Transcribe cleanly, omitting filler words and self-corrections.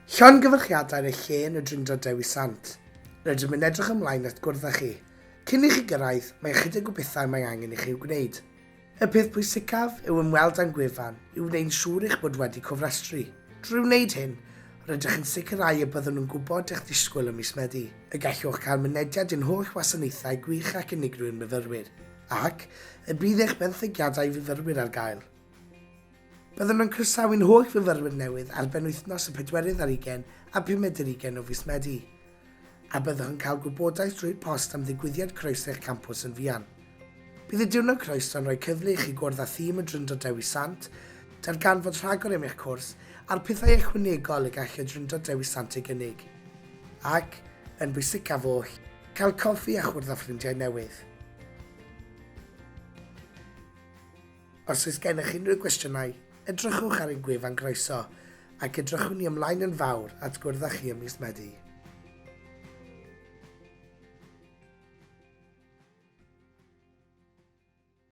Llongyfarchiadau ar y lle yn y Drindod Dewi Sant. Rydym yn edrych ymlaen at gwrdd â chi. Cyn i chi gyrraedd, mae ychydig o bethau mae angen i chi i'w gwneud. Y peth pwysicaf yw ymweld â'n gwefan i wneud yn siŵr eich bod wedi cofrestru. Drwy wneud hyn, rydych yn sicrhau y byddwn yn gwybod eich disgwyl ym mis Medi, y gallwch cael mynediad i'n holl wasanaethau gwych ac unigryw i'n myfyrwyr, ac y bydd eich benthyciadau i fyfyrwyr ar gael. Byddwn yn croesawu'n holl fyfyrwyr newydd ar benwythnos y pedwerydd ar ugain a pumed ar ugain o fis Medi, a byddwch yn cael gwybodaeth drwy'r post am ddigwyddiad croeso i'ch campws yn fuan. Bydd y diwrnod croeso yn rhoi cyfle i chi gwrdd â thîm y Drindod Dewi Sant, darganfod rhagor am eich cwrs a'r pethau ychwanegol y gall y Drindod Dewi Sant ei gynnig. Ac, yn bwysicaf oll, cael coffi a chwrdd â ffrindiau newydd. Os oes gennych unrhyw gwestiynau, edrychwch ar ein gwefan Groeso, ac edrychwn ni ymlaen yn fawr at gwrdd â chi ym mis Medi.